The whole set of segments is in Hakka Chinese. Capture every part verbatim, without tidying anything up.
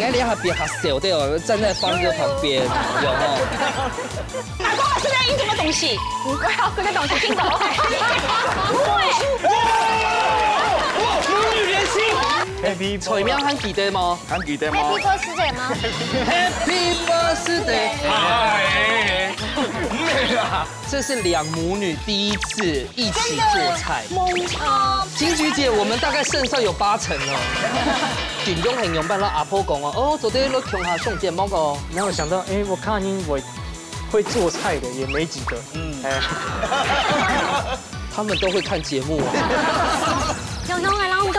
哎，你还别好笑的哦，站在方哥旁边，有哦。阿公，我现在印什么东西？你不要这个东西，听懂？不会。哇，母女连心。 Happy 菜苗还记得吗？还记得吗？Happy birthday 吗？Happy birthday！哎，没啦。这是两母女第一次一起做菜。猛超。金菊姐，我们大概胜算有八成哦。顶多很勇敢让阿婆讲哦，哦，昨天都穷下送节目哦。没有想到，哎，我看你我会做菜的也没几个。嗯。哎。他们都会看节目啊。雄雄个老公，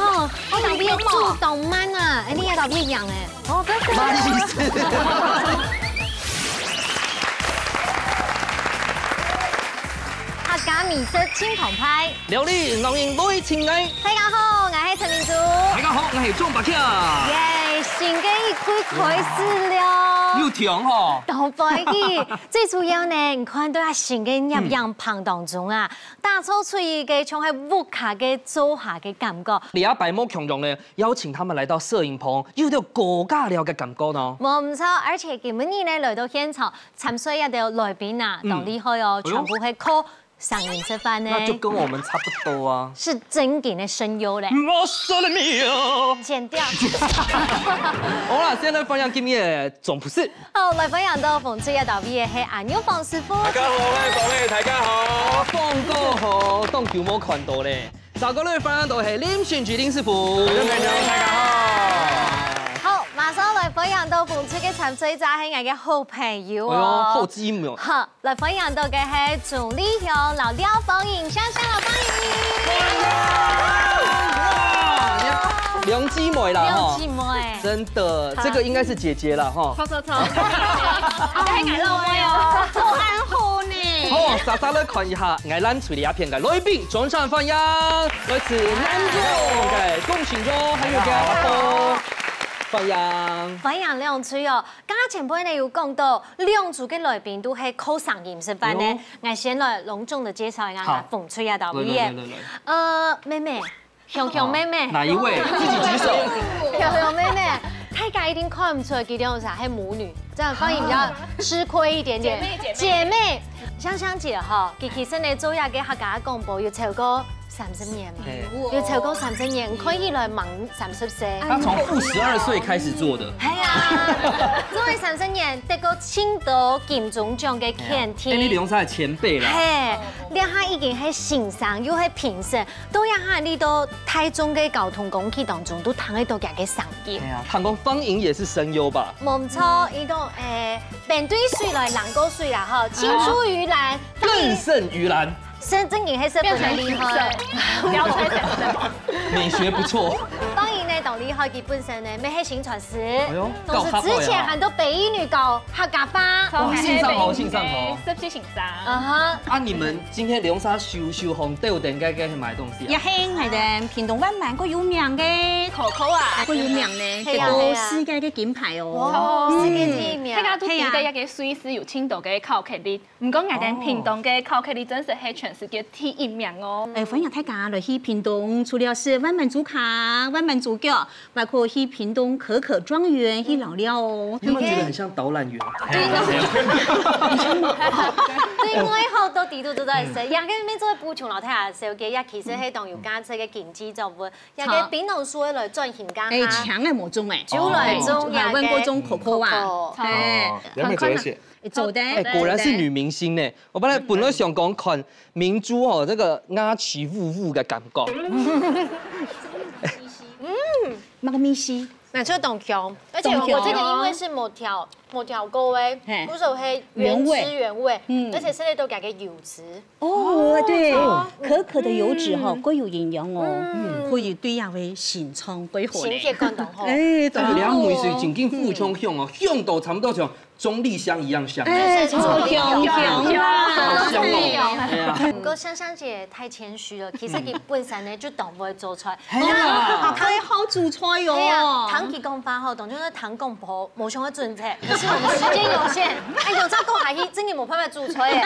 我特别主动慢啊，哎，你也特别样哎。哦，真的。妈的意思。客家美食清澎湃。料理让人爱情爱。大家好，我是陈明珠。大家好，我是庄百强。耶，新个一季开始了。有听吼？当欢喜。最主要呢，你看到啊，新个热样胖当中啊， 打造出一个像係屋下个做下个感觉。這擺無共樣呢，邀請他們來到攝影棚，又有高價了个感覺呢。無毋著，而且今晡日呢來到現場，參賽這兜來賓啊，嗯。當厲害哦，哎喲。全部係靠聲音食飯呢。那就跟我們差不多啊。是正經个聲優咧。我說了沒有？剪掉。好啦，現在歡迎今日个總鋪師。 好，來歡迎到紅隊這搭位个係阿牛黃師傅。大家好，我係黃偉，大家好。放過好，當久無看到咧。再過來歡迎到係林信吉林師傅。觀眾朋友，大家好。好，馬上來歡迎到紅隊个參賽者係𠊎个好朋友哦。哎喲，好姊妹哦。好，來歡迎到个係鍾麗香摎廖芳穎，掌聲歡迎。哇，兩姊妹啦，吼。兩姊妹。 真的，好。這個應該是姐姐了哈。錯，錯，錯。哎，還老妹哦，好安好呢。好，煞煞來看一下，𠊎等在這片个來賓，掌聲歡迎，來自南庄个鍾信忠，還有佢个阿婆，歡迎。歡迎兩隊哦。剛剛前輩呢有講到，兩組个來賓都係靠聲音食飯呢。哎喲。𠊎先來隆重的介紹一下，好。紅隊這搭位个。來，來，來，來，來。呃，妹妹， 香香妹妹。哪一位？自己舉手。香香妹妹，大家一定看毋出來佢兩儕係母女，這樣方穎比較吃虧一點點。姐妹，姐妹。姐妹，香香姐哈，佢其實呢做這個客家廣播有超過三十年嘛，嘿。有超過三十年，看起來吂三十歲。她從負十二歲開始做的。哎呀，做了三十年，得過盡多金鐘獎个肯定。哎，你兩儕係前輩啦。嘿，這下已經係先生又係評審， 到這下你到大眾个交通工具當中，都聽得到佢个聲音。哎呀，聽講方穎也是聲優吧？無錯，佢講，誒，反對水來冷過水啦，吼，青出於藍，更勝於藍。真，真正係十分个厲害。不要猜，不要猜。美學不錯。方穎呢，當厲害，佢本身呢，乜係薪傳師。哎喲，同時之前還到北一女教客家話。哇，性上頭，性上頭。十七性上。啊哈。啊，你們 今天兩儕手，手項兜等个，个係麼个東西啊？這係𠊎等屏東萬巒最有名个Coco啊，最有名呢，係啊，得過世界个金牌哦。哇，世界第一名。大家都知得這個瑞士有盡多个巧克力，毋過𠊎等屏東个巧克力真實係全世界第一名哦。誒，歡迎大家來去屏東，除了食萬巒豬跤、萬巒豬腳， 還可以去屏東可可莊園去尞尞哦。你有沒有覺得很像導覽員？對，對，愛好到底都都在說。這個乜做補充摎大家紹介，這其實係當有價值个經濟作物，這個檳榔樹愛來轉型該下。誒，搶个無種誒。就來種這個，還有種Coco啊。Coco。誒，哦，有沒有做一些？做得。哎，果然是女明星呢。我本來，本來想講看明珠哦，這個牙齒霧霧的感覺。 麼个味緒？那就當香，而且我這個因為是無調，無調過的，嘿。不是有黑原汁原味，原味。嗯。而且食得到佢个油脂。哦，對，哦。可可的油脂哈，嗯。過有營養哦，嗯。嗯，可以對這位心臟過好呢。心血管當好。哎，對。這個涼梅水正經非常香哦，香到差不多像 鍾麗香一樣香。哎，超香香啊！好香哦。哎呀。毋過香香姐太謙虛了，其實佢本身呢就當會做菜。係啊。佢好煮菜哦。係啊，聽佢講話吼，當然係聽廣播，無想要準備，可是我們時間有限，哎，有再講下去，真的無辦法煮菜耶。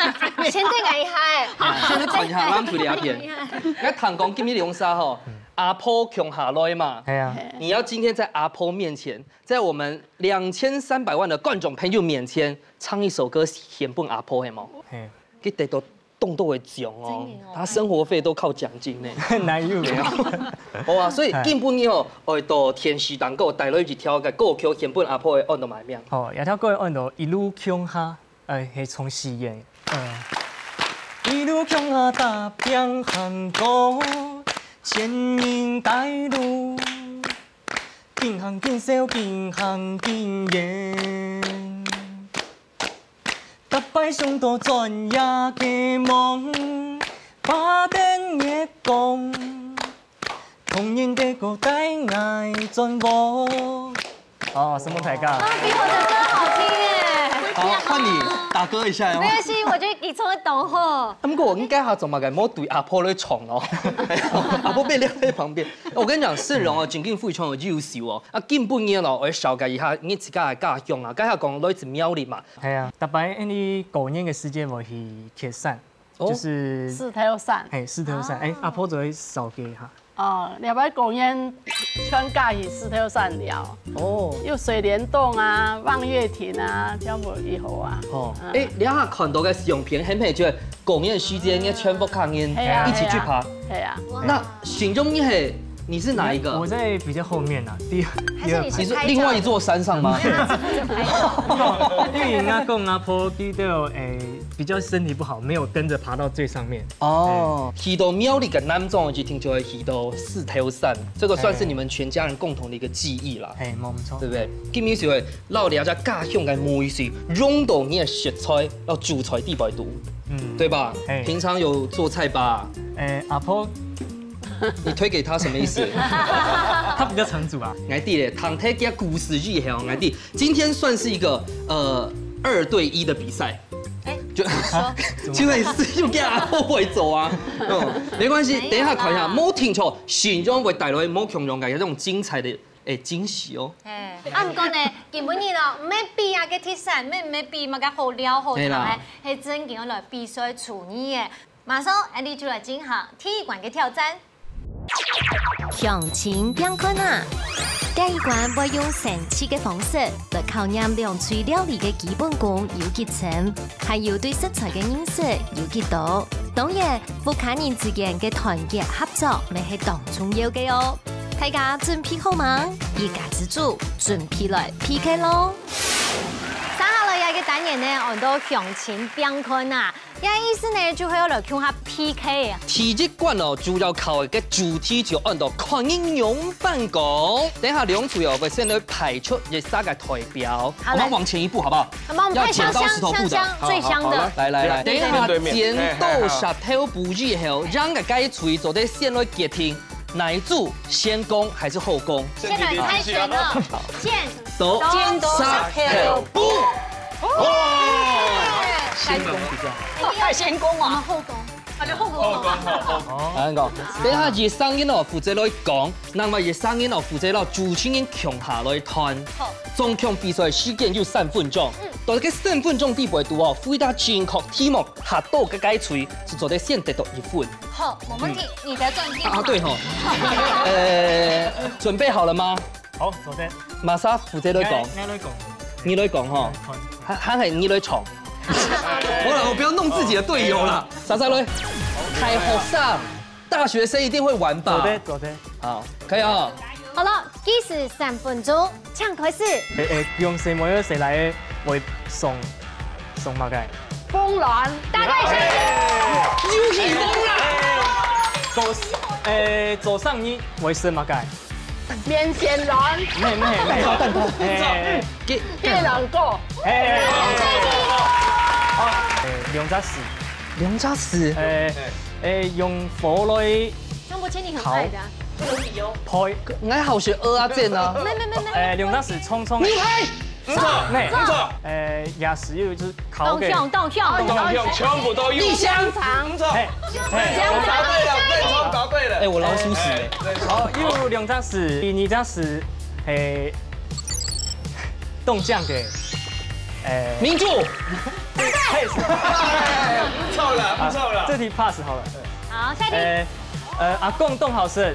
先等𠊎一下哎。先等一下，咱出來一片。𠊎聽講今日兩儕吼，阿婆共下來嘛。係啊。你要今天在阿婆面前，在我們兩千三百萬的觀眾朋友面前唱一首歌獻分阿婆，係無？係。佢得到當多个獎哦，真的哦。他生活費都靠獎金呢。哪有？好啊，所以今晡日哦，我到電視頂高帶來一條个歌曲獻分阿婆个安到麼个名？哦，這條歌安到一路共下。 呃，係唱四縣。呃，一路共下打拚行過，前人帶路，緊行緊笑，緊行緊遠。逐擺想到昨夜个夢，爬等月光， 童年个歌帶𠊎轉屋。哦，承蒙大家。啊，比我的歌好聽耶！好，換你打歌一下喲。沒關係，我覺得你唱得當好。啊，毋過你該下做麼个無對阿婆來唱咯？阿婆被晾在旁邊。我跟你講，盛榮哦，真經非常个優秀哦。啊，今晡日咯，我要紹介一下你自家个家鄉啊。該下講來自苗栗嘛。係啊，逐擺因為過年个時節會去蹶山。 哦。就是獅頭山。係，獅頭山。啊。欸，阿婆做得紹介一下。哦，這擺過年全家去獅頭山尞。哦。有水簾洞啊、望月亭啊，全部以後啊。哦，嗯。欸，這下看到个相片，係毋係就係過年个時節，你全部客人係啊，一起去爬？係啊。係啊。那形容一下，你是哪一個？我在比較後面啊，第，還是你是第二。你是另外一座山上嗎？沒有，這不是拍照。因為人家講阿婆佢都有，欸， 比較身體不好，沒有跟著爬到最上面。哦，去到苗栗个南庄，一定就會去到獅頭山，這個算是你們全家人共同的一個記憶啦。係，無錯。對不對？今日就會摎這家鄉个美食，用到你个食材，摎煮菜底背肚，嗯。對吧？係。平常有做菜吧？欸，阿婆。你推給她什麼意思？她比較常煮啊。𠊎知咧，聽忒佢个故事以後，𠊎知，今天算是一個，呃，二對一的比賽。 欸，就，怎麼說？就係用這樣後悔走啊。嗯，沒關係，沒有啦。等一下看一下，無聽錯，形容會帶來無共樣个這種精彩的，欸，驚喜哦。係，啊，毋過呢，今晡日咯，毋係比啊个特產，毋係，毋係比麼个好料好食个，係啦。係正經愛來比賽廚藝个。馬上，𠊎等就來進行第一關个挑戰。 鄉親拚看啊！這一關會用生趣个方式來考驗兩隊料理个基本功有幾深，還有對食材个認識有幾多。當然，屋下人之間个團結合作乜係當重要个哦。大家準備好吂？一家之煮，準備來PK咯！接下來這個單元呢，安到鄉親拚看啊！ 這意思呢，就係愛來共下PK啊。第一關哦，主要考个主題就安到看你仰般講。等一下兩隊哦，會先來派出一儕个代表。好，來。我們往前一步，好不好？我們派香香，要剪刀石頭布的。香香最香的。好，好，好，來，來，來。等一下剪刀石頭布以後，讓个該隊做得先來決定，哪一組先攻還是後攻？先來猜拳了。先 刀，剪刀石頭布。哦！先攻比較。哎，先攻啊！後攻，啊，就後攻。後攻，後攻。哦。恁樣講，等一下一儕人哦負責來講，另外一儕人哦負責摎主持人共下來談。好。總共比賽時間有三分鐘。嗯。在這三分鐘底背肚哦，回答正確題目下到个該隊，就做得先得到一分。好，沒問題，嗯。你的專業。啊，對吼。呃，準備好了嗎？ 好，做得。麼儕負責來講？𠊎，𠊎來講。你來講吼。嗯，好。還，還係你來唱。好了，我不要弄自己的隊友了。莎莎來。大學生，大學生一定會玩吧？做得，做得。好，可以哦。好了，計時三分鐘，請開始。欸，欸，用什麼，用誰來，會送，送麼个？風鈴。答對，謝謝。有希望啦！做，欸，做生日會食麼个？ 面線卵。毋係，毋係，毋係。蛋糕，蛋糕。欸，雞，雞卵糕。欸，欸，兩隻字。兩隻字。欸，欸，用火來，張伯謙，你很矮的啊。不能理由。拍。𠊎好選蚵仔煎啊。沒，沒，沒，沒。欸，兩隻字，長長个。牛排。 毋著，呢，毋著。欸，也係有，就係烤个。當香，當香。當香，全部都有。地香腸。毋著。嘿，嘿，答對了，正確答對了。欸，我老鼠屎欸。欸，好，又有兩隻字，第二隻字，欸，當香个，欸，明珠。嘿，毋著啦，毋著啦。啊，這題pass好了。好，下一題。欸，呃，阿公當好食。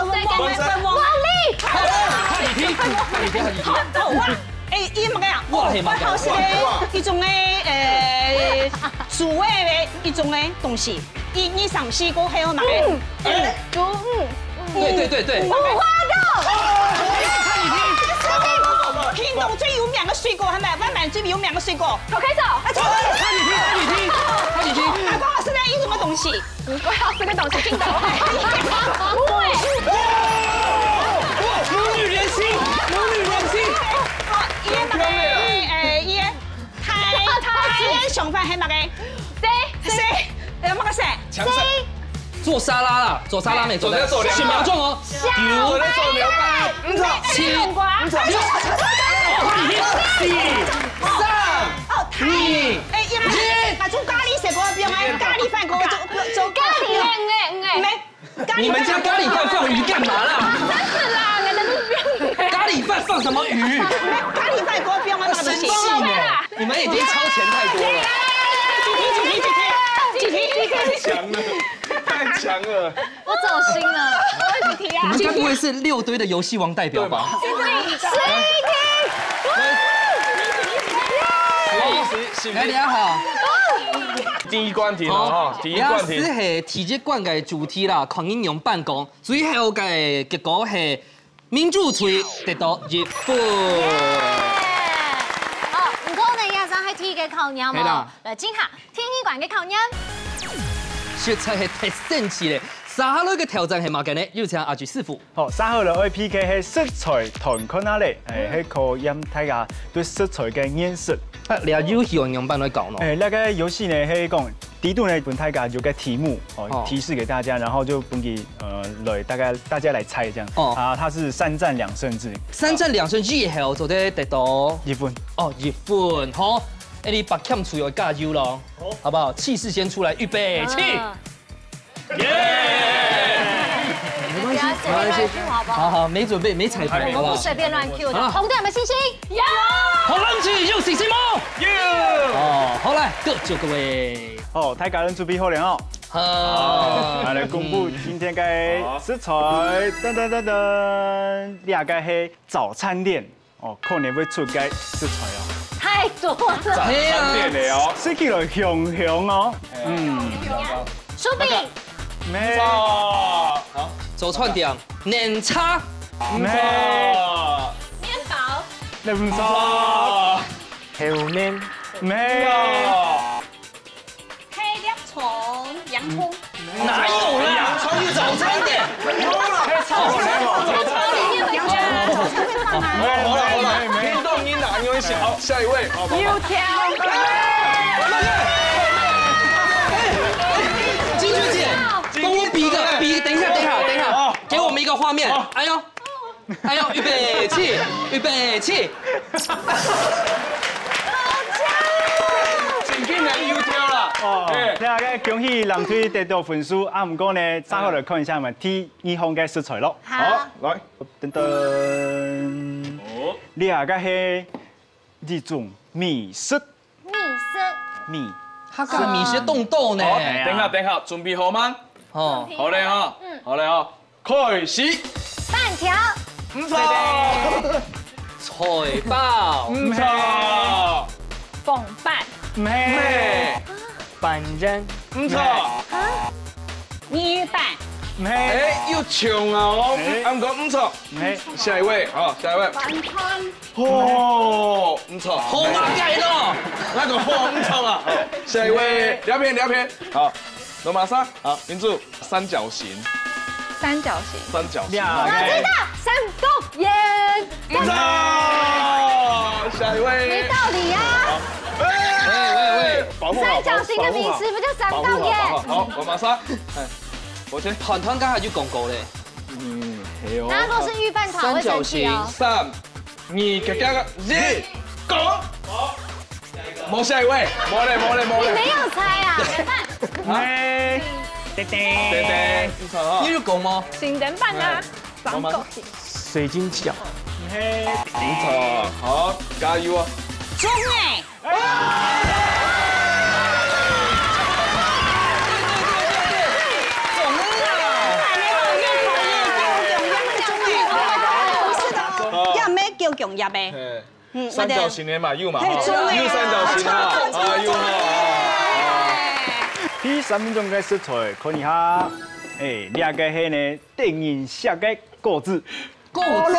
黃色个，黃色。黃梨。好，下一題，下一題，下一題。好啊。哎，伊麼个啊？哇，係麼个？好食个一種个，呃，素味个一種个東西。一、二、三、四，過後麼个？嗯，嗯，嗯。對，對，對，對。無花果。下一題。屏東最有名个水果，係咪？萬巒最有名个水果。桃開手。啊，錯。下一題，下一題，下一題。啊，講係一種个東西。 不要這個東西聽懂。不會。母女連心，母女連心。好，伊个麼个，誒，伊个台，台語个想法係麼个？誰？誰？呃，麼个誰？強勢。做沙拉啦，做沙拉沒做的，做做做選苗狀哦。小白菜。九、做做牛排。嗯，七、黃瓜。六、四、三、哦，台語。二、哎，伊嘛，一。啊，做咖哩食過，不用啊，咖哩飯過，做，做，做咖哩，嗯，嗯，嗯。沒。 你們家咖哩飯放魚幹嘛啦？真的啦，人家都不用。咖哩飯放什麼魚？咖哩飯過不用啊，那生氣呢！你們已經超前太多了。幾題，幾題，幾題，幾題，幾題。太強了，太強了。我走心了。我有幾題啊？你們該不會是六堆的遊戲王代表吧？對吧？十一題。十一，十一。大家好。第一關題了哈，第一關題。這係第一關个主題啦，看你仰般講。最後个結果係民主隊得到一分。好，毋過呢，這下係第一个考驗哦。係啦。來，進行第二關个考驗。實在係太神奇了。接下來个挑戰係麼个呢？有請阿菊師傅。 好，接下來愛P K係食材團看下咧，欸，係考驗大家對食材个認識。啊，這遊戲愛仰般來搞呢？欸，這个遊戲呢係講，第一段呢分大家有个題目哦，哦。提示給大家，然後就分佢，呃，來大概大家來猜這樣。哦。啊，它是三戰兩勝制。三戰兩勝之後，做得得到一分。哦，一分，好。欸，你八強隊友加油咯，好。好不好？氣勢先出來，預備，起！嗯。 耶！不要隨便亂Q好不好？好好，沒準備，沒彩排，好不好？不隨便亂Q的，好。紅隊有沒有信心？有。紅隊有信心嗎？有。哦，好來，各就各位。好，大家人準備好了哦。好。好，來公布今天个食材，噔噔噔噔，這个係早餐店。 哦，可能會出个食材哦。太多了。早餐店的哦。食起來香香哦。嗯。薯餅。咩？好。早餐店，奶茶。咩？面包。奶茶。後面。咩？ 黑粒蟲、洋葱。哪有啦？洋葱是早餐店。有啦，黑草莓哦。洋葱里面會加。好了好了，運動音啦，因為小，下一位，好，好，好。油條。哎，哎，哎，金雪姐，跟我比一个，比，等一下，等一下，等一下，好。给我们一个画面。好。哎呦， 哎呦，預備起，預備起。好強哦！正經个油條啦。哦，欸。這个恭喜藍隊得到分數，啊，毋過呢，正好來看一下我們第二項个食材咯。好。好，來。噔噔。哦。這个係一種美食。 米色。米。客家米食當多呢。好，等下，等下，準備好嗎？哦。好嘞哈，嗯。好嘞哈，開始。粄條。毋著。菜包。毋著。飯粄。毋係。粄圓。毋著。啊？魚粄。毋係。欸，又像啊哦，欸。啊，毋過毋著。毋係。下一位，好，下一位。飯糰。 哦，毋著。好，我改咯。那個好，毋著啊。好，下一位，廖片，廖片。好，羅馬莎，好，民主，三角形。三角形。三角形。我知道，三角形。毋著。下一位。沒道理啊。好。喂，喂，喂，保護好，三角形的名詞不就三角形？保護好，保護好。好，羅馬莎，欸，我先。團團剛才就講過嘞。嗯，係哦。那如果是御飯糰，我會生氣哦。三 二，加加加，一，講。無下一位，無咧，無咧，無咧。你沒有猜啊？欸，叮叮。叮叮，毋著哈。你有講嗎？聖誕板啊，欸，三角形。水晶餃。毋著，好，加油啊！中欸！ 也毋係九宮格个。嘿，嗯，三角形个嘛，有嘛，嘿，吼，中欸。有三角形哈，哎喲，好，好，好。第三名个食材，看一下，欸，這个係呢，電影下个果子。 果子。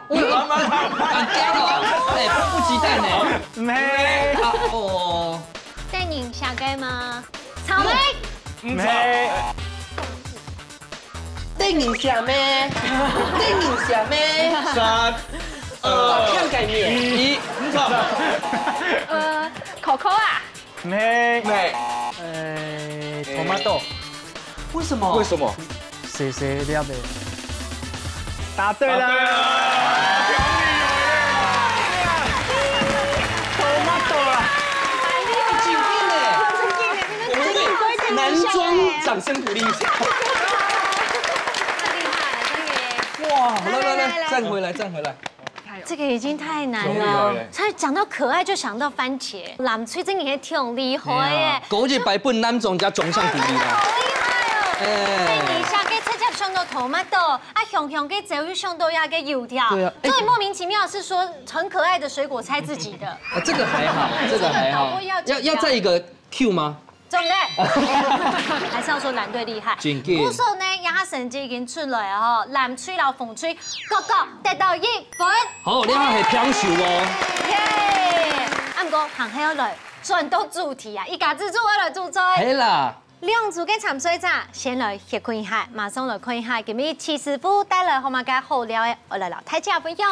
喂，慢慢，慢慢。很香哦。欸，迫不及待呢。毋係。啊，哦。電影下个嗎？草莓。毋係。電影下咩？電影下咩？三，二，哦，看概念。一，毋著。呃，coco啊。 咩？咩？呃，tomato。為什麼？為什麼？細細粒个。答對了。答對了。Tomato啦。我們為男裝掌聲鼓勵一下。哇，來來來，站回來，站回來。 這個已經太難了。太厲害了。他講到可愛就想到番茄，藍隊真的也挺厲害耶。哎呀，高級白本男裝加中上比例啦。好厲害哦！哎。等一下，可以參加想到tomato，啊，香香个酒又想到那个油条，對啊，哎。最莫名其妙是說很可愛的水果猜自己的。啊，這個還好，這個還好。這個搞不好要，要，要再一個Q嗎？中的，還是要說藍隊厲害。真的。不過呢，這下成績已經出來了吼，藍隊摎紅隊各各得到一分。好，這下係平手哦。耶！啊，毋過行起來，轉到主題啊，一家之煮，我來煮菜。係啦。 兩組个參賽者先來歇睏一下，馬上來看一下今日徐師傅帶來好麼个好料个，愛來摎大家分享。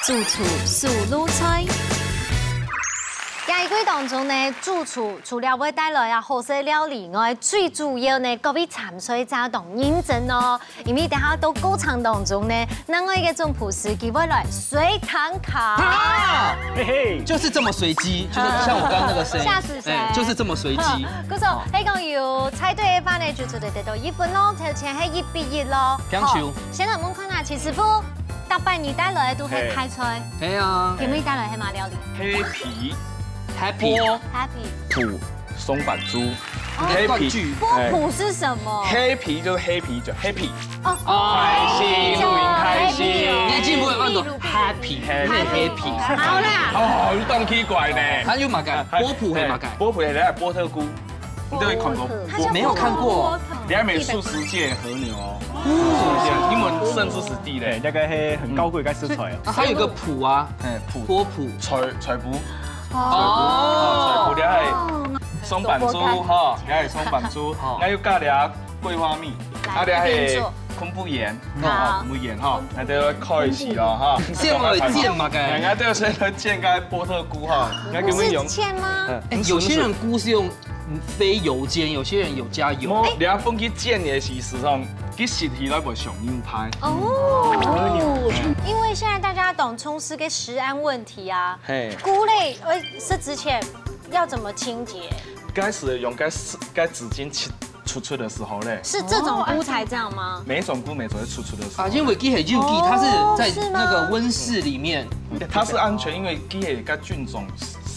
主廚手路菜。這一季當中呢，主廚除了會帶來啊好食料理外，最主要呢，各位參賽者當認真哦。 因為等下到過程當中呢，另外一個總廚師佢會來隨堂考。啊！嘿嘿。就是這麼隨機，就是像我剛剛那個聲音，嚇死誰？哎，就是這麼隨機。故所，哦。係講有猜對个話呢，就絕對得到一分咯，而且係一比一咯。平手。好，先來問看啊，徐師傅，大半你帶來个都係泰菜，係啊。有無帶來係麼个料理？Happy。Happy。Happy。 脯，松阪豬。哦。Happy，哎。波普是什麼？Happy就是黑啤酒，happy。哦。開心，露營開心。你進步了，按照happy，happy。好啦。哦，有當奇怪呢。還有麼个？波普係麼个？哎，波普係波特菇，你都有看過？波特。我沒有看過。你還沒素食界和牛哦。素食界，英文甚至是地嘞。哎，那個係很高貴个食材哦。啊，還有個普啊，哎，普。波普。菜，菜脯。 哦。菜脯，這係松阪豬吼，這係松阪豬，哦。還有加點桂花蜜，來，啊，這係一邊做。昆布鹽，好。哦，昆布鹽吼，那就開始了哈。先來煎嘛，該。哎，那就先來煎該波特菇哈，那給我們用。不是切嗎？嗯。哎，有些人菇是用非油煎，有些人有加油。無，你要分去煎的時，實際上，佢食起來會像牛排。哦，因為現在大家懂中式个食安問題啊， 嘿。菇類，呃，食之前要怎麼清潔？該係用該紙，該紙巾去出出的時候嘞。是這種菇才這樣嗎？每一種菇每種會出出的時候。啊，因為佢係有機，它是在那個溫室裡面。哦，是嗎？它是安全，因為佢係該菌種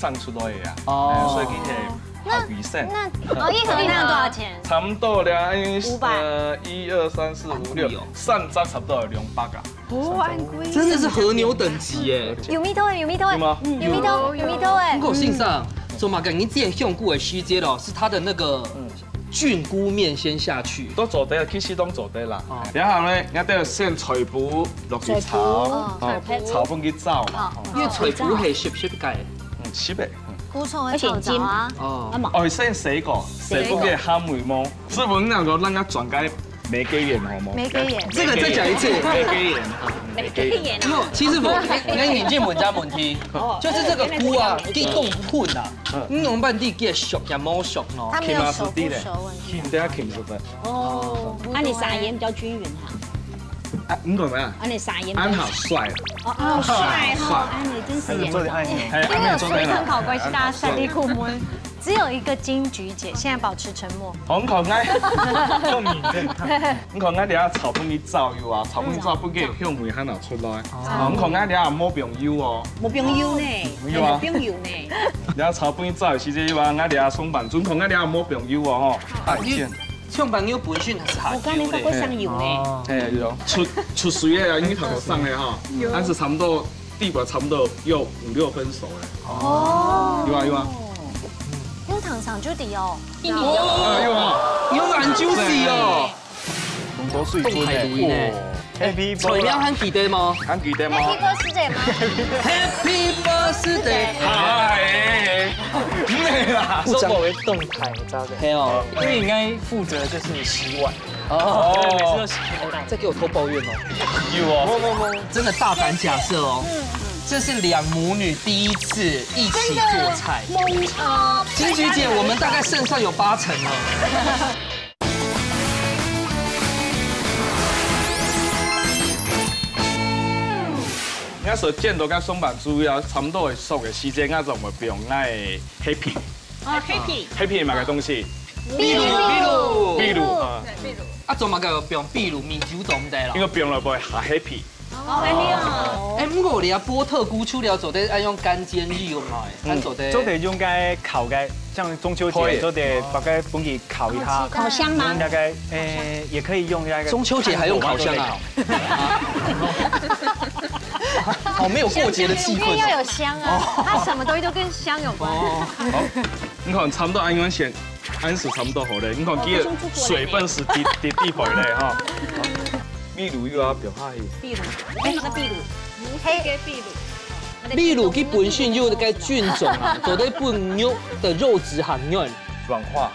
生出來的啊。哦。哎，所以佢係好衛生。那，那，哦，一盒那樣多少錢？差不多啦，因為，五百。呃，一二三四五六，三隻差不多有兩百啊。 哦，恁貴。真的是和牛等級耶。有味道欸，有味道欸。有嗎？嗯，有味道，有味道欸。不過先生，做麼个你煎香菇个時節咯，是它的那個菌菇面先下去？都做得，其實都做得啦。哦。然後呢，你愛先菜脯落去炒，哦，哦，炒脯去燥嘛。好。因為菜脯係濕濕个。嗯，濕个。嗯。菇菜會炒燥啊。哦。啊嘛。哦，先洗過，洗過。洗過个鹹味無？師傅，你兩個讓佢轉該 玫瑰鹽好無？玫瑰鹽。這個再講一次。玫瑰鹽。玫瑰鹽啊。沒有，其實我，你，你眼睛問這問題，哦，就是這個菇啊，原來是這樣。佢當粉啊，嗯。你用半滴佢熟也無熟喏。它沒有熟不熟問題。等下Kim是不是？哦，啊，你撒鹽比較均勻哈。啊，你講咩啊？啊，你撒鹽比較均勻。恁好帥。哦，哦，帥哈，帥。啊，你真是嚴重。哎，因為有時間考關係，大家三立顧問。 只有一個金菊姐現在保持沉默。好，你看𠊎，你看𠊎這下炒分佢燥油啊，炒分佢燥，分佢香味還拿出來。哦。你看𠊎這下無放油哦。無放油呢，無油啊。無放油呢。這下炒分佢燥，時節油啊，𠊎這下松阪豬，你看𠊎這下無放油哦，吼。啊，你松阪牛本身係下油咧。我剛才說過香油呢。哦。哎，有出，出水个啊，因為頭頭上个哈，有。但是差不多，地板差不多有五六分熟了。哦。有啊，有啊。 用糖霜就得哦。啊，有啊。有蠻juicy哦。紅豆水滾的。凍海鱸呢？哦。Happy birthday。材料還記得嗎？還記得嗎？Happy birthday嗎？Happy birthday。嗨，沒啦。不講為動態，你知道的。嘿哦。因為應該負責就是洗碗。哦。對，每次都洗不到。再給我偷抱怨哦。有哦。不，不，不。真的大膽假設哦。嗯。 這是兩母女第一次一起做菜。真的猛哦。金菊姐，我們大概勝算有八成了。人家說見到跟松板豬要差不多的熟的時間，那種我不用，那happy。哦，happy。Happy嘛个東西？秘魯。秘魯。秘魯啊。對，秘魯。啊，做麼个用秘魯？米酒做毋得咯？因為放落去會下happy。哦，恁樣哦。哎，毋過你啊，波特菇除了做得愛用乾煎以外，嗯，還做得做得用該烤个，像中秋節可以。做得把該分佢烤一下。烤香嗎？用那個，誒，也可以用那個中秋節還用烤香啊？炭火嘛，都可以烤。好沒有過節的氣氛哦。因為要有香啊，它什麼東西都跟香有關。哦，好，你看差不多恁樣先，恁樣差不多好咧。你看，佢个水分係滴滴滴落來哈。秘魯又要放下去。秘魯，哎，那秘魯，黑个秘魯。秘魯佢本身有該菌種啊，做得分肉的肉質還軟。軟化。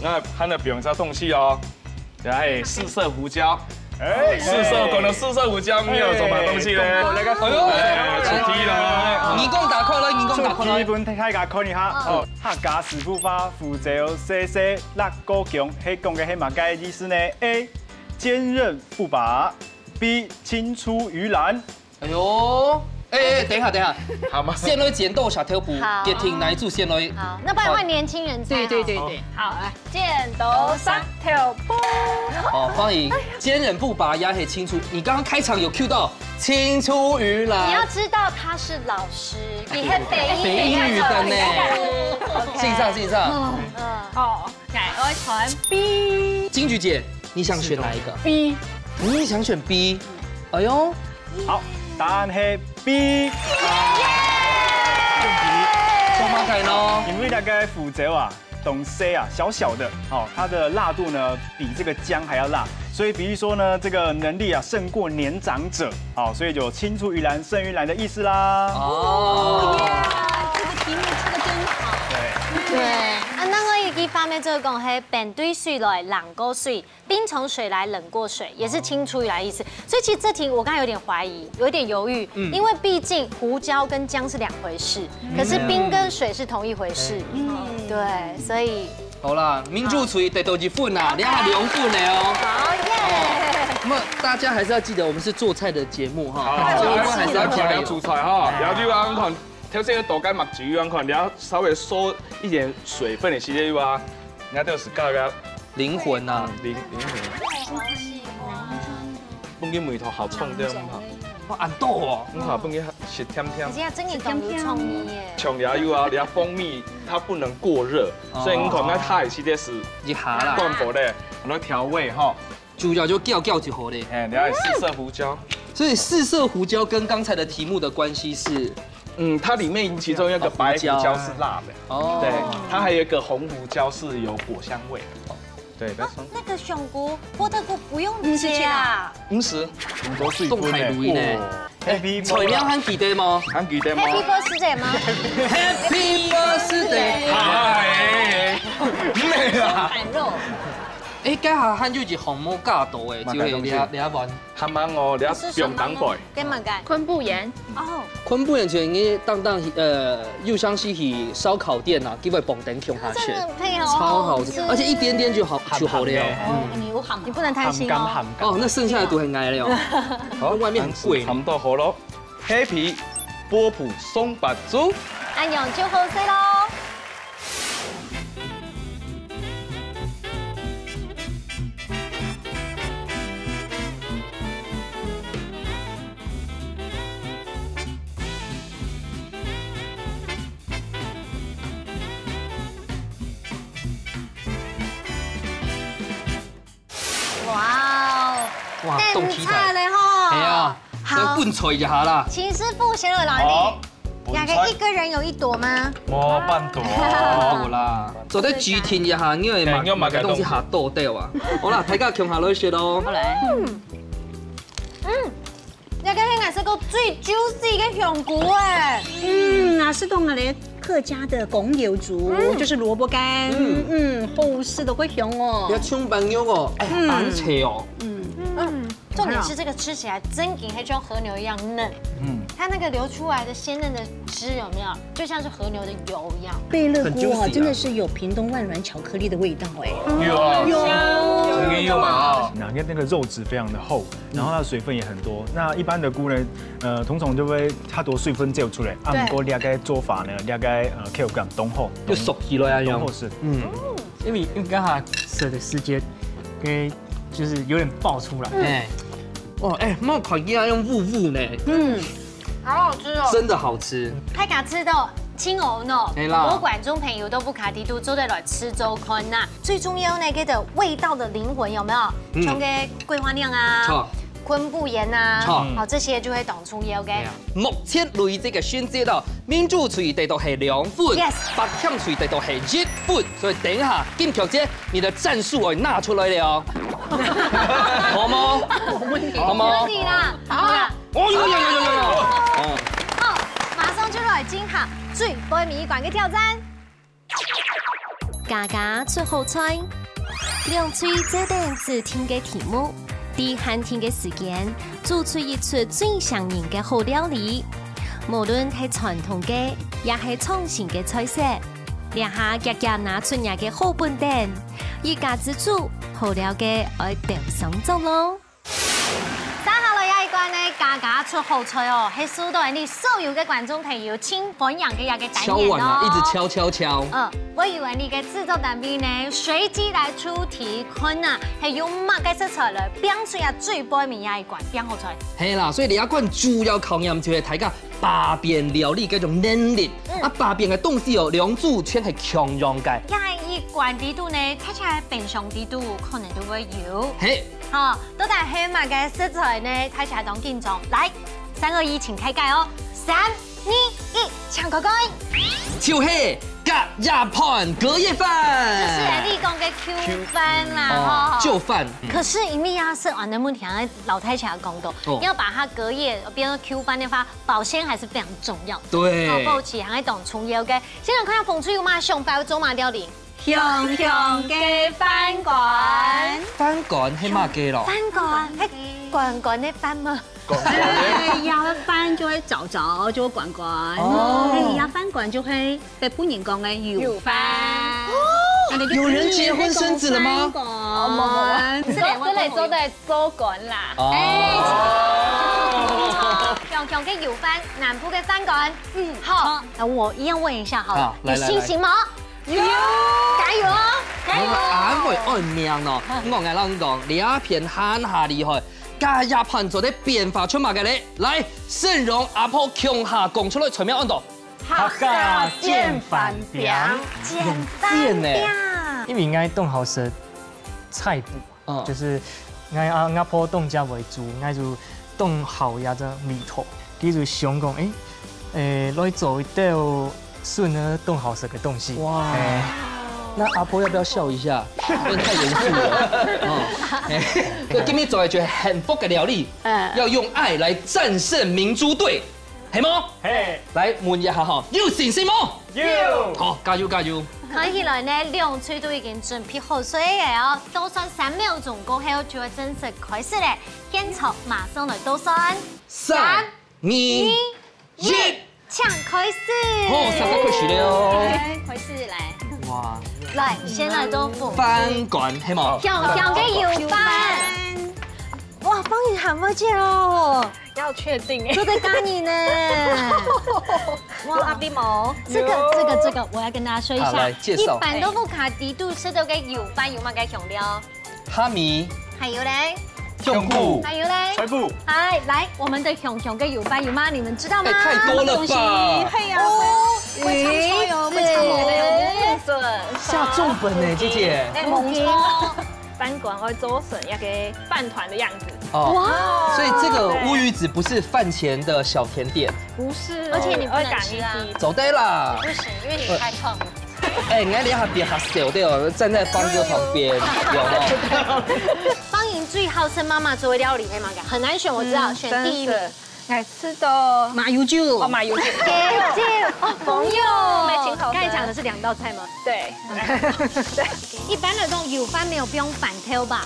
那還得放一下東西哦。 來，四色胡椒。哎，四色，可能四色胡椒沒有什麼東西嘞。哎，哎，哎，哎，出題了。耳公打開來，耳公打開來。出題分大家看一下。哦，客家師傅話，胡椒細細，辣過薑，係講个係麼个意思呢？A，堅韌不拔。B，青出於藍。 哎喲，哎，哎，等一下，等一下，好嗎？先來剪刀石頭布，好。決定哪一組先來。好，那不然換年輕人猜好了。對，對，對，對。好，來，剪刀石頭布。好，歡迎堅韌不拔，也係青出。你剛剛開場有 cue 到青出於藍。你要知道他是老師，你還北一北一的呢。OK。欣賞，欣賞。嗯，好，來，我選B。金菊姐，你想選哪一個？B。你想選B？哎喲， 好，答案係B。耶！做麼个呢？因為那個胡椒啊，當細啊，小小的，哦，它的辣度呢比這個薑還要辣，所以比喻說呢，這個能力啊勝過年長者，哦，所以就青出於藍勝於藍的意思啦。哦。耶，這個題目出得真好。對。對。啊，另外一句話呢，就講係冰對水來，冷過水。 冰從水來，冷過水，也是青出於藍意思。所以其實這題我剛才有點懷疑，有點猶豫，嗯。因為畢竟胡椒跟薑是兩回事，嗯。可是冰跟水是同一回事。嗯。對，所以好啦，民主隊得到一分啦，好，你還有兩分了哦。好，耶。哦，那麼大家還是要記得，我們是做菜的節目哈，好，最後一關還是要加油。來，來，來，主菜哈，哎。然後就要看，頭先有多加墨汁，要看，你要稍微收一點水分的時間，有啊。 人家都有自家个靈魂啊。嗯，靈，靈魂。好喜歡。放个味道好重，對嗎？哇，恁多哦。你看，放个食甜甜。而且真的當有創意耶。像你有啊，你要蜂蜜，它不能過熱，哦。所以你看，那它也是在是一下啦。灌火的，很多調味哈。主要就攪攪就好了。哎，你看四色胡椒。所以四色胡椒跟剛才的題目的關係是？嗯，它裡面其中有一個白胡椒是辣的。 哦。對，它還有一個紅胡椒是有果香味的。對，不要說。那，那個香菇、波特菇不用切啊。不是切啊。不是，凍海裡呢。哦，Happy birthday。菜名還記得嗎？還記得嗎？Happy birthday嗎？Happy birthday。哎，沒有啊。松板肉。哎，該下還有一項無加到誒，就係這，麼个東西？這碗。 還吂哦，你愛放等會。跟麼个？昆布鹽。哦。昆布鹽就應該當當，呃，又像是去燒烤店啊，佢會放等共下去，真的很配哦。超好吃，是。而且一點點就好，就好了。鹹鹹的。哦，嗯。你有鹹，你不能貪心哦。鹹鹹鹹鹹。哦，那剩下的都很愛了哦。好，外面很貴呢。差不多好咯。Happy波普松板豬。恁樣就好勢咯。 哇哦，哇，當期待。等菜了吼。係啊，好。來分菜一下啦。請師傅先來哪裡？好，分菜。兩個一個人有一朵嗎？無半朵。無啦，做得指定一下，因為嘛，嘿，因為嘛，東西下多掉啊。好啦，大家共下來食咯。好來。嗯，嗯。 這個係𠊎食過最juicy个香菇誒。嗯，啊，係講𠊎兜客家的公友竹，嗯。就是蘿蔔乾，嗯。嗯，好食到會香哦。要像粄肉哦，哎，嗯。很脆哦。嗯。嗯，重點是這個吃起來真的很像和牛一樣嫩。嗯。它那個流出來的鮮嫩的汁有沒有？就像是和牛的油一樣。貝勒鍋啊，很juicy啊。真的是有屏東萬巒巧克力的味道哎。有啊。有。有。有嘛啊。那，因為那個肉質非常的厚， 然後它的水分也很多。那一般的菇呢，呃，通常就會較多水分走出來。啊，對。毋過這個做法呢，這個，呃，口感當好，又縮起來啊，當好食。嗯。因為，因為剛好食的時間，因為就是有點爆出來。哎。哦，哎，莫看起來恁烏烏呢，嗯，好好吃哦。真的好吃。大家知道，親哦喏，係啦我觀眾朋友都不卡地都做得來試做看呐。最重要那個的味道的靈魂有沒有？嗯像个桂花釀啊，錯昆布鹽啊，錯好，這些就會當重要个。哎呀，目前累積个選擇哦，明珠隊得到係兩分 Yes 百強隊得到係一分，所以等一下金強姐你的戰術愛拿出來了哦，好嗎？好嗎？可以啦，好啦，哦，有有有有有有，哦，好，馬上就來進行最尾一關个挑戰。家家出好菜，兩隊做等指定个題目，在限定个時間，做出一出最像人个好料理。無論係傳統个，也係創新个菜色，這下遽遽拿出若个好本等，一家之煮，好料个愛鬥上桌咯。 接下來這一關呢，家家出好菜哦，係受到你所有个觀眾朋友盡歡迎个一個單元哦。敲碗啊，一直敲敲敲。嗯，我以為你个製作單位呢，隨機來出題看啊，係用麼个食材來變出啊最背面這一關變好菜。係啦，所以這一關主要考驗就係大家百變料理該種能力。嗯啊，百變个東西哦，兩組全係共樣个。這一關裡肚呢，大家冰箱裡肚可能都會有。係，好，到底係麼个食材呢？大家當緊張。來，三二一，請開蓋哦！三二一，請開蓋！就係隔夜飯隔夜飯。這係你講个Q飯啦，哦哈。就飯。可是因為啊，係恁樣問題啊，老太太講到，哦要把它隔夜變成Q飯的話，保鮮還是非常重要。對。哦，保鮮還係當重要个。先來看下紅隊有麼想法，做麼料理？香香个飯粿。飯粿係麼个咯？飯粿，係粿粿个飯嗎？哎呀，飯就會燥燥，就會粿粿。哦哎呀，飯粿就會北部人講个油飯。有人結婚生子了嗎？哦，這裡做得做粿啦。哦。香香个油飯，南部个飯粿。嗯，好，那我一樣問一下好了好，來有信心嗎？有，加油哦，加油！恁會愛命哦！我愛同你講，這片還下厲害，隔夜飯做得變化出麼个咧？來，盛榮阿婆共下講出來，全面按到。客家煎飯餅。煎煎呢飯餅。因為𠊎當好食菜脯，嗯就是𠊎阿阿婆當家為主，𠊎就當好這隻味道，佢就想講，誒，誒，來做一道孫呢當好食个東西。哇誒那阿婆要不要笑一下？有點太嚴肅了。哦，哎，這今日做的就係幸福个料理，嗯要用愛來戰勝明珠隊，係無？嘿，來問一下哈，有信心無？有。好，加油加油！看起來呢，兩隊都已經準備好勢了哦，倒算三秒鐘過後就會正式開始咧。現場馬上來倒算，三、二、一，請開始。好，煞煞開始了哦。開始來。哇，來，先來倒飯。飯粿係無？香香个油飯。哇，芳吟還會煎哦，要確定誒。做得加你呢。哇，阿比毛。這個這個這個，我要跟大家說一下好來，介紹一般都不卡底肚食到个油飯有麼个香料？蝦米、還有嘞，香菇、還有嘞，菜脯。哎，來，我們的香香个油飯有嗎？你們知道嗎？哎，太多了吧？係啊，會唱歌喲，會唱歌喲。下重本呢，姐姐。哎，紅金飯粿會做成一個飯團的樣子。哦，哇所以這個烏魚子不是飯前的小甜點，不是，而且你不能吃啊會趕一集。走開啦不。行，因為你太胖了。哎，你看你還別好笑的哦，站在芳哥旁邊，有沒有？芳吟最好食媽媽做的料理，係麼个？很難選，我知道，選第一名。愛食到麻油酒。哦，麻油酒。雞酒。哦，朋友。沒聽好。剛才講的是兩道菜嗎？對。一般來講，油飯沒有不用粄條吧？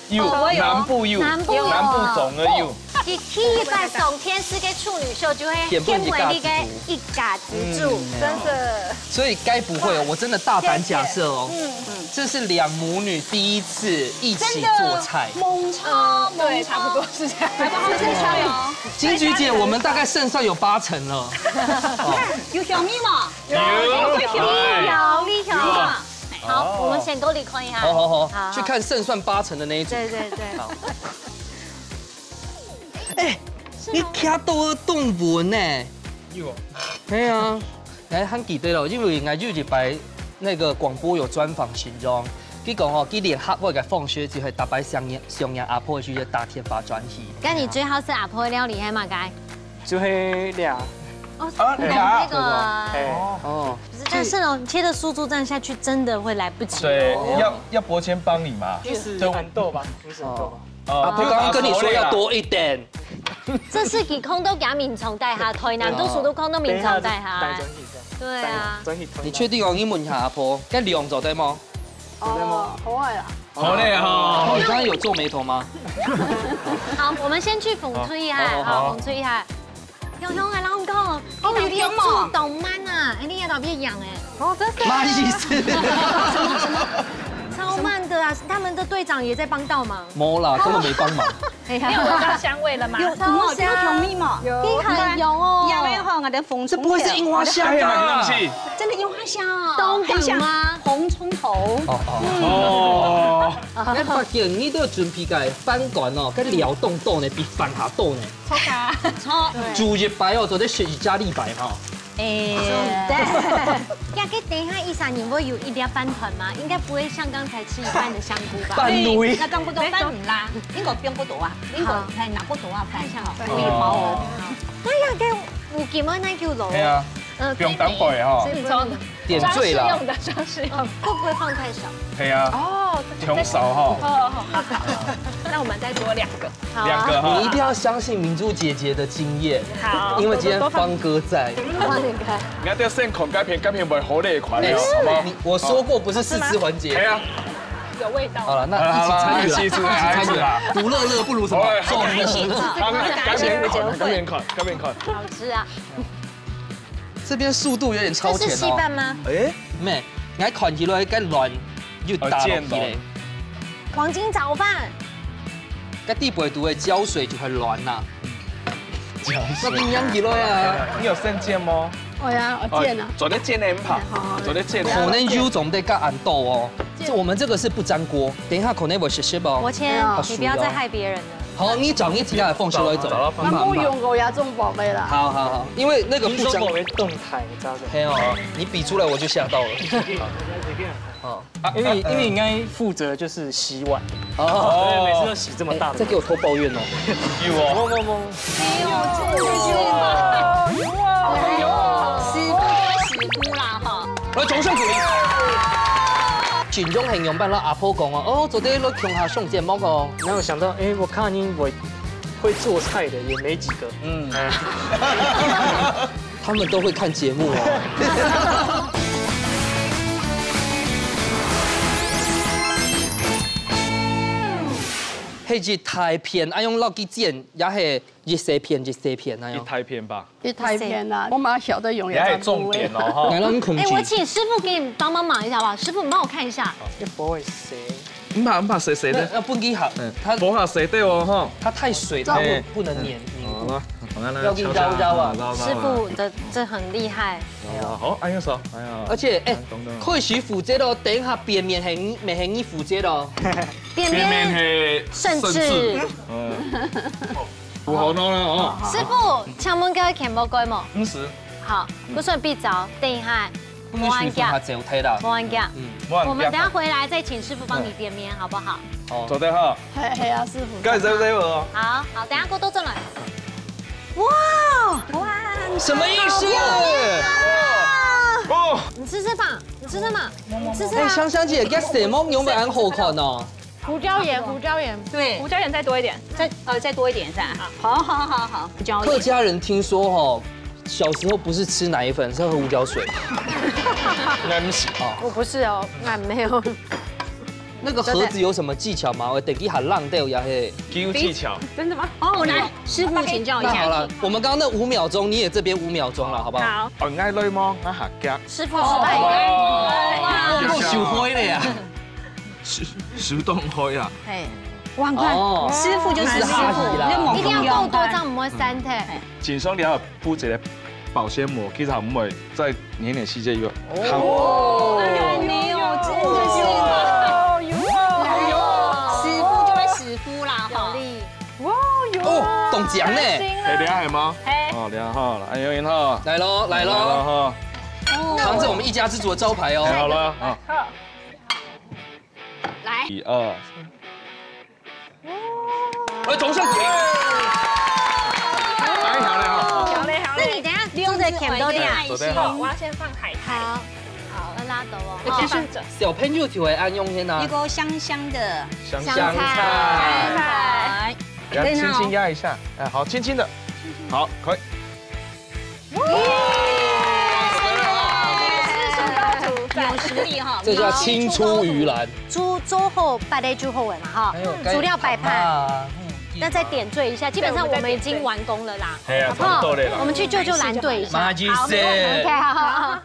有，哦，有。南部有，南部有南部總个有。佢第一擺上電視个處女秀就會獻給你个一家之煮。嗯真的。所以該不會哦，我真的大膽假設哦，嗯，這是兩母女第一次一起做菜。猛超，對，差不多是這樣。還不好吃哦。金菊姐，我們大概勝算有八成了。有香味嗎？有有味道。好，我們先過來看一下。好好好，好去看勝算八成的那一組。對對對。好。哎，你徛到个動文呢？有哦。哎呀，哎，還記得咯，因為𠊎有一擺那個廣播有專訪形容，佢講哦，佢聯合會个方式就係逐擺想念想念阿婆就打電話轉去。該你最好食阿婆个料理係麼个？就係這。哦，啊，你這啊講那個，哎，哦，不是，但是哦，你切的速度這樣下去，真的會來不及。對，要要伯謙幫你嘛。就是很多吧，不是很多吧。啊，不，剛剛跟你說要多一點。這是佢看到佢眠床底下，台南讀書都看到眠床底下。帶轉去這樣。對啊。轉去台南。你確定哦？你問一下阿婆，該兩做對嗎？哦，好啊啦。好嘞哈。你剛剛有皺眉頭嗎？好，我們先去風吹一下，好好好好，風吹一下。雄雄啊，老公，哦，你有做動漫啊？哎，你也特別癢哎，哦，真的。什麼意思？超慢的啊！他們的隊長也在幫倒忙。沒啦，根本沒幫忙。哎你有聞到香味了嗎？有什麼有香蜜嗎？你很有哦。也沒有哈，我的紅蔥頭。這不會是櫻花香吧？哎呀，東西。真的櫻花香哦。東港嗎？紅蔥頭。哦哦。哦，該發現你都有準備个飯糰哦，該料當多呢，比飯還多呢。錯。煮一擺哦，做得食一隻禮拜哈。哎，對。呀，該等一下一三年會有一粒飯團嗎？應該不會像剛才吃一半的香菇吧？半路那放不多飯啦，應該放不多啊，應該係拿不多啊飯哈，可以包哦。哎呀，該五斤啊，那就老。係啊，呃，不用等會哈，你從點綴啦。用的裝飾用。哦，會不會放太少？係啊，哦，穷少哈，哦，好好好，那我們再多兩個。好啊。兩個哈你一定。要相信明珠姐姐的經驗，好，因為今天方哥在。哇，你看，你看這先看該片，該片會好咧款了，好嗎？你我說過不是試吃環節。係啊，有味道。好了，那一起參與了，好了好了一起參與了。獨樂樂不如什麼？好了眾樂樂。好，該片看，該片看，該片看。好吃啊！這邊速度有點超前哦。這是稀飯嗎？哎，咩？𠊎看起來該卵又打落去咧哦煎。黃金炒飯，該底背肚个膠水就係卵啦。我跟你講起來啊，你有生煎嗎？我呀，我煎了。做得煎个毋怕，做得煎个。可能有種得加恁多哦。這我們這個是不沾鍋，等一下可能會濕濕哦。我切哎呀，你不要再害別人了。好，你找你其他的方式來走。找到方那不用我也種寶貝啦。好好好，因為那個不沾聽說我會動態，你知道的。嘿哦，你比出來我就嚇到了。哦，因為因為應該負責就是洗碗，哦，所以每次都洗這麼大的再。給我偷抱怨哦。有哦，不不不，沒有，真的是吧？有啊，有啊，師傅就是師傅啦哈。來，掌聲鼓勵。盡忠很勇敢啦，阿婆講哦，哦，昨天都共下上節目哦。然後我想到，哎，我看你我會做菜的也沒幾個。嗯，他們都會看節目哦。係一大片，愛用落去煎，也係一細片一細片那樣。一大片吧，一大片啦，我媽曉得用你還有重點哦哈。來讓你恐懼哎，。我請師傅給你幫幫忙一下好不好？師傅，你幫我看一下。又不會洗。毋怕毋怕，細細的，要分佢好，他無怕洗得哦哈。他太水，他不不能黏黏好固。了，好了，要給你繞繞啊繞繞師傅的這很厲害。好，哎呀，說，哎呀，而且哎等等，可惜負責咯，等一下邊面係你，面係你負責咯。邊邊面邊係甚至嗯，不好弄了哦。師傅，請問該個錢包貴無？五十，好，不算必找，等一下，不能隨便下走忒啦。無按價。嗯，我我們等下回來再請師傅幫你邊邊，好不好？哦，做得哈，係係啊，師傅。該走走哦。好好，等下過多轉來。哇哇，什麼意思？哦，你試試看，你試試嘛，你試試哎，啊。香香姐，這色目有無恁好看哦？胡椒鹽，胡椒鹽，对，胡椒鹽再多一點。再呃再多一點是吧？好好好好，胡椒鹽。客家人聽說吼，小時候不是吃奶粉，是喝胡椒水。那不行。我不是哦，那沒有。那個盒子有什麼技巧嗎？我等一下浪掉呀嘿。有技巧。真的嗎？哦，來，師傅請教一下。那好了，我們剛剛那五秒鐘，你也這邊五秒鐘了，好不好？好，哦，愛來嗎？那下夾。師傅失敗。夠手揮的呀。手手動開啊。嘿，哇，看哦師傅就是師傅，是阿姨啦你猛一定要夠多，用它這樣毋會散忒。盡量你要鋪一個保鮮膜，其實毋會再黏黏時間有。哦，有沒有？真的是，哎呦，師傅就會師傅啦哈。力。哦，當獎呢。哎，厲害嗎？哎。哦，厲害哈，來，用一套。來咯，來咯。來咯哈。哦。扛著我們一家之煮的招牌哦。太好了啊。好。來。一二。哎，掌聲鼓勵。哎，好嘞，好。好嘞，好嘞。那你等一下做得看到的啊。做得好。我要先放海苔。好。好，要拉倒哦。哎，其實小朋友就會恁樣呢。一個香香的香香菜。香菜。來，輕輕壓一下。哎，好，輕輕的。好，可以。哇！有實力哈。這叫青出於藍。煮，做好擺个就好了嘛，哈。還有該煮料擺盤。啊，嗯，那再點綴一下，基本上我們已經完工了啦。哎呀，好不好？差不多了啦。我們去救救藍隊一下。馬吉斯。OK，好，好，好。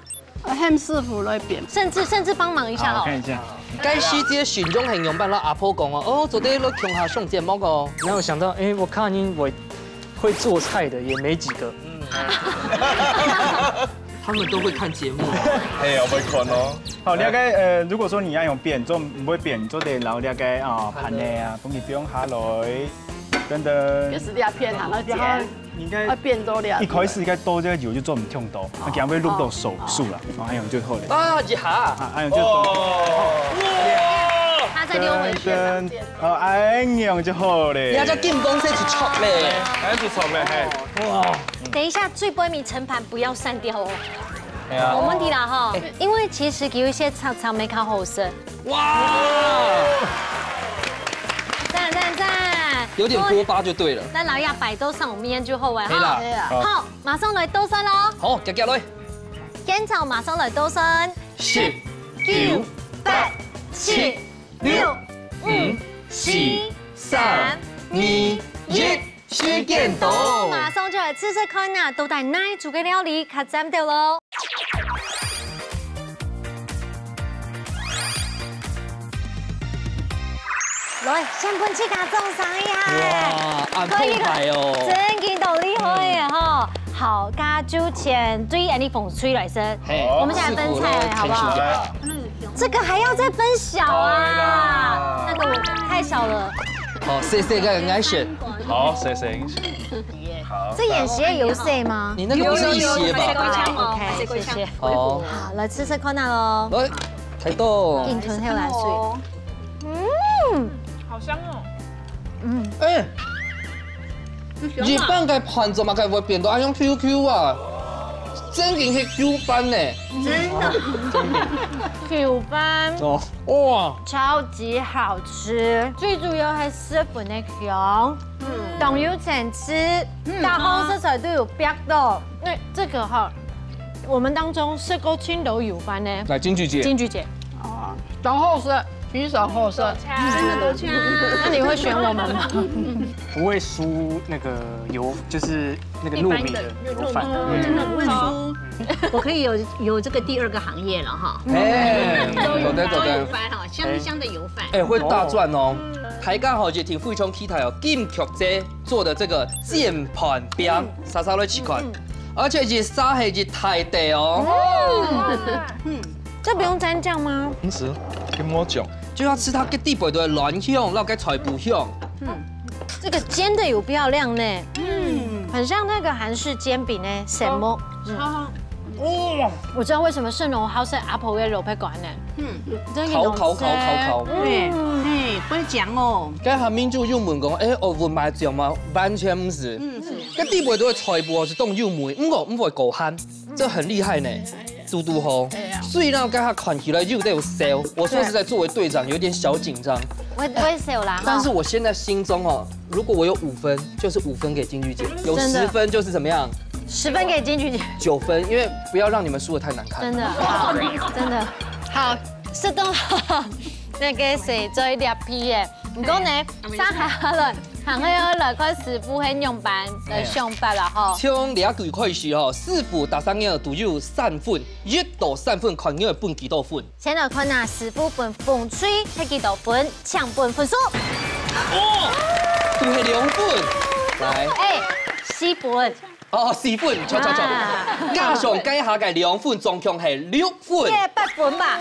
喊師傅來變。甚至，甚至幫忙一下好了。好，我看一下。該時節選中很勇敢，阿婆講哦，哦，做得落共下上節目哦。沒有想到，哎，我看你，我會做菜的也沒幾個。嗯。他們都會看節目啊。哎呀，會看哦。好，你大概，呃，如果說你要用變，做，不會變，做得撈大概，哦，盤仔啊，東西放下來，等等。就是你要變，然後剪。應該要變多了。一開始應該多這個油就做毋忒多，那這樣會淥到熟，熟了，哦，恁樣就好了。啊，一下。啊，恁樣就好。哦。哇！他再溜回去了。等等，哦，恁樣就好了。你還叫金光色一撮咧。哎，一撮咧，嘿。哇！等一下，最尾面盛盤不要散掉哦。哎呀。無問題啦哈，哎。因為其實有一些炒炒沒烤好食。哇！讚讚讚！有點鍋巴就對了。咱老爺擺到上面就好啊，可以啦。哈。好，馬上來倒算咯。好，遽遽來。現場馬上來倒算。十、九、八、七、六、五、四、三、二、一。 時間到。馬上就來試試看啊，到底哪一組个料理較讚兜咯。來，先分自家掌聲一下。哇，恁澎湃哦。真經當厲害耶吼！好，該就先對恁樣風水來先，嘿，我們先來分菜，好不好？師傅來牽手一下。這個還要再分小啊？對啦。那個我太小了。好，謝謝各位，謝謝。好，謝謝。 好，這也是有水嗎？你那個不是一些吧？有，有，有，還是夠嗆哦，OK，還是夠嗆。謝謝。好。好，來試試看啊咯。來，開動。硬吞下來水。嗯。好香哦。嗯。哎，日本个盤怎麼个會變到恁樣QQ啊？真經係QQ飯呢。真的。QQ飯。哦。哇。超級好吃，最主要還係十分个香。 當有層次，嗯。大家食出來都有煏到。那這個哈，我們當中食過盡多油飯呢。來，金菊姐。金菊姐。哦，當好食，非常好食。真的都強。那你會選我們嗎？不會輸那個油，就是那個糯米的油飯。一般的，嗯。真的不會輸。嗯。我可以有，有這個第二個行業了哈。哎，做得，做得。油飯哈，香香的油飯。哎，會大賺哦。嗯。大家好，一定非常期待哦，金菊姐 做的這個煎盤餅，嗯。稍稍來試看。嗯，嗯。而且一沙係一大垤哦。嗯。嗯。這不用沾醬嗎？平時跟我講，就要吃它个底背的卵香，然後跟菜脯香。嗯。這個煎的有漂亮呢。嗯。很像那個韓式煎餅呢，什麼？超 哇！我知道為什麼聖龍好食阿婆个蘿蔔乾呢。嗯。真的有烤，烤，烤，烤，烤。嗯。對，對，不會講哦。該下面就有問講，哎，有混白醬嗎？完全毋係。嗯，是。該底背都係菜脯，係當幼味，毋過毋會過鹹，這很厲害呢。嘟嘟吼。對啊。雖然該下看起來有點燒，我說實在，作為隊長有點小緊張。我，我也是有啦，哈。但是我現在心中哦， 如果我有五分，就是五分給金菊姐；有十分，就是怎麼樣？十分給金菊姐。九分，因為不要讓你們輸得太難看。真的，好，真的。好，食到該个水最裂皮耶。毋過呢，哎，煞下來，還愛來看師傅係仰般來想法啦吼。從這句開始吼，師傅逐隻人都有三分，一到三分，看你愛分幾多分。 先來看啊，師傅分紅隊係幾多分，請分分數。哦，都係兩分。來。哎，四分。哦，四分，著，著，著。啊。加上該下个兩分，總共係六分。耶，八分吧。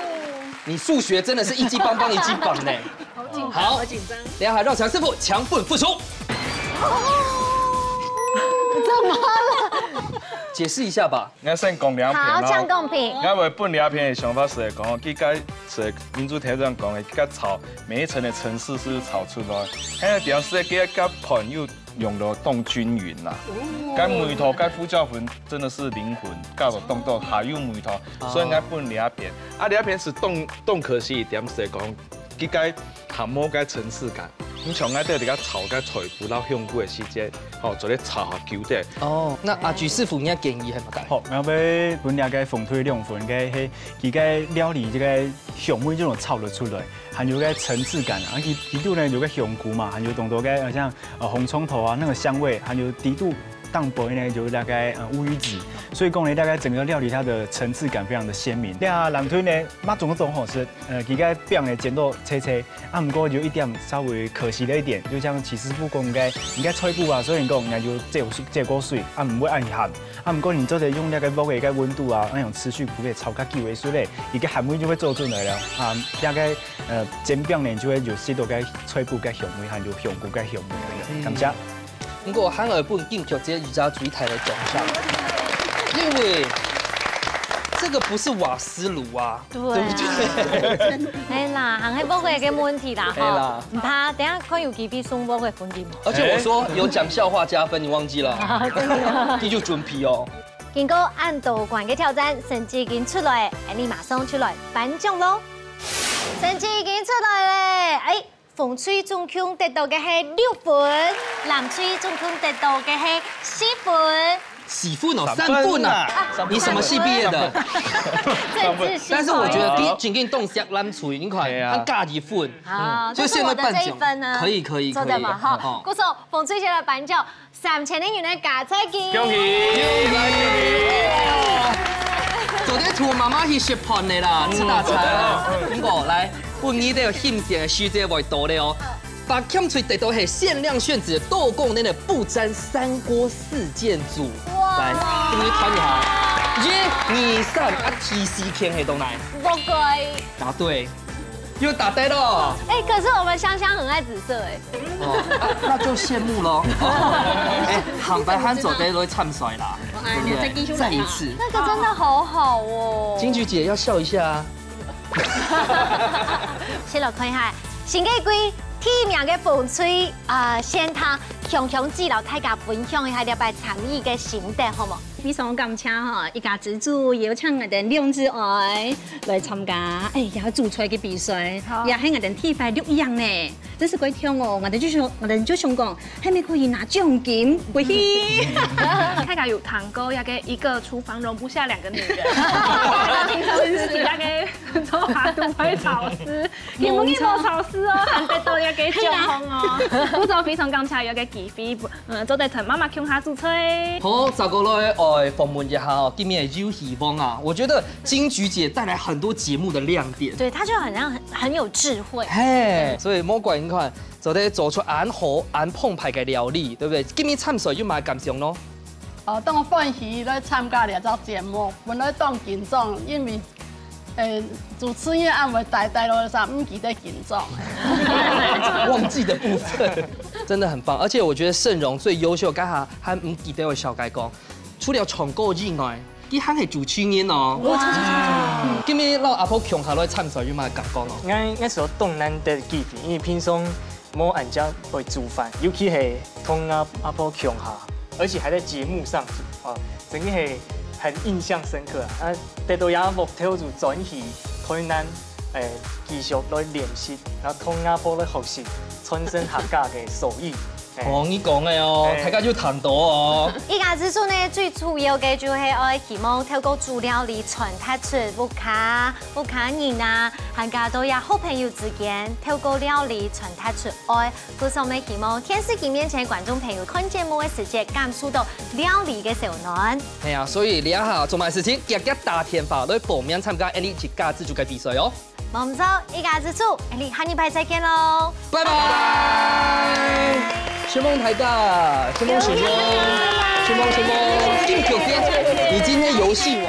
你數學真的是一級棒棒，一級棒呢。好緊張，好，好緊張。等一下，讓強師傅請分分數。哦。解释一下吧。 𠊎先講兩遍哦。好，請講片。𠊎會分兩遍个想法係講，佢該係民主隊長講个，佢該炒每一層的層次係不是炒出來，還有點係佢該盤又用到當均勻啦。該梅頭、該胡椒粉真的是靈魂，搞到當多還有梅頭，所以𠊎分兩遍。啊，兩遍係當當可惜一點係講，佢該還無該層次感。你像𠊎兜在該炒該菜脯摎香菇个時節，吼，做得炒下久點。哦，那阿菊師傅，你个建議係麼个？好，𠊎會分這个紅隊兩分，个係佢个料理這个香味就能炒得出來，還有个層次感啊。佢佢肚呢有个香菇嘛，還有當多个呃像呃紅蔥頭啊，那個香味，還有底肚當背呢有大概呃烏魚子，所以講呢大概整個料理它的層次感非常的鮮明。那藍隊呢，嘛總總好吃。 呃，佢个餅呢煎到脆脆，啊，毋過有一點稍微可惜了一點，就像徐師傅講个，佢个菜脯啊，雖然講人家有接接過水，啊，毋會恁鹹，啊，毋過你做得用那個鑊个个溫度啊，那種持續不會炒較久个時候咧，佢个鹹味就會做出來了，啊，那個呃煎餅呢就會有吸到个菜脯个香味，還有香菇个香味。感謝。 毋過還愛分金菊姐一隻最大个掌聲，因為這個不是瓦斯爐啊，對啊。對不對？哎啦，還係鑊个个問題啦，吼。哎啦。毋怕，等下看有機會送鑊个分你嘛。而且我說有講笑話加分，你忘記了？啊，真的。你就準備哦。經過恁多關个挑戰，成績已經出來，𠊎等馬上就來頒獎咯。成績已經出來咧，哎， 紅隊總共得到个係六分，藍隊總共得到个係四分。四分哦，三分啊！三分啊！你什麼系畢業的？政治系。但是我覺得比，正經當惜藍隊，你看，哎呀。他加一分。好，嗯，所以現在頒獎，那是我的這一分呢？可以，可以，做得嘛，可以。哈。哦。故所，紅隊先來頒獎， 三千个銀个加菜金。恭喜！恭喜！做得同媽媽去食飯个啦，吃大餐啊。嗯。毋過，來，分你兜欣羨个時節會到了哦。八強隊得到係限量選址，多功能个不沾三鍋四件組。哇！來，分你看一下。一、二、三，啊，第四間係到哪？不會。答對。 又答對了。哎，可是我們香香很愛紫色哎。哦，啊，那就羨慕咯。哎，行白還做得來參賽啦，對不對？再繼續來啊。再一次。那個真的好好哦。金菊姐要笑一下啊。先來看一下，新个一季第一名个紅隊啊，先聽香香姊摎大家分享一下這擺參與个心得，好無？ 非常感謝吼，一家之煮邀請𠊎等兩子哀來參加，哎呀，煮菜个比賽，好。也係𠊎等第一擺錄影呢，真係蓋暢哦！𠊎等就想，𠊎等就想講，係毋係可以拿獎金回去？大家有聽過那個一個廚房容不下兩個女人，聽說是那個周華都會炒事，你們有沒有炒事哦？還得到那個獎項哦，不錯，非常感謝有個機會。 嗯，做得同媽媽共下煮菜。好，再過來，愛訪問一下哦，今年个遊戲王啊，我覺得金菊姐帶來很多節目的亮點。對，她就很像很，很有智慧。嘿，所以莫怪你看，做得做出恁好、恁澎湃个料理，對不對？今年參賽有麼个感想咯？哦，當歡喜來參加這隻節目，本來當緊張，因為 誒，主持人恁會帶帶落去，毋記得緊張。忘記的部分。真的很棒，而且我覺得盛榮最優秀，剛才還毋記得𠊎小該講，除了唱歌以外，佢還係主持人哦。哇！今日摎阿婆共下來參賽，有麼个感覺哦？𠊎，𠊎係當難得个機會，因為平常 無恁樣會煮飯，尤其係同阿，阿婆共下，而且還在節目上煮，哦，真的係很印象深刻啊！啊，得到這屋頭就轉去台南，誒，繼續來練習，然後同阿婆來學習，傳承客家个手藝。誒。哦，你講个哦，誒。大家就聽到哦。一家之煮呢，最主要个就係愛希望透過煮料理傳達出屋下，屋下人啊，還加到也好朋友之間，透過料理傳達出愛。 故所乜希望電視機面前个觀眾朋友看節目个時節，感受到料理个燒暖。係啊，所以這下做麼个事情，遽遽打電話來報名參加𠊎等一家之煮个比賽哦。無毋著，一家之煮，𠊎等下禮拜再見咯。拜拜！承蒙大家，承蒙承蒙，承蒙承蒙，金菊姐，你今天遊戲王。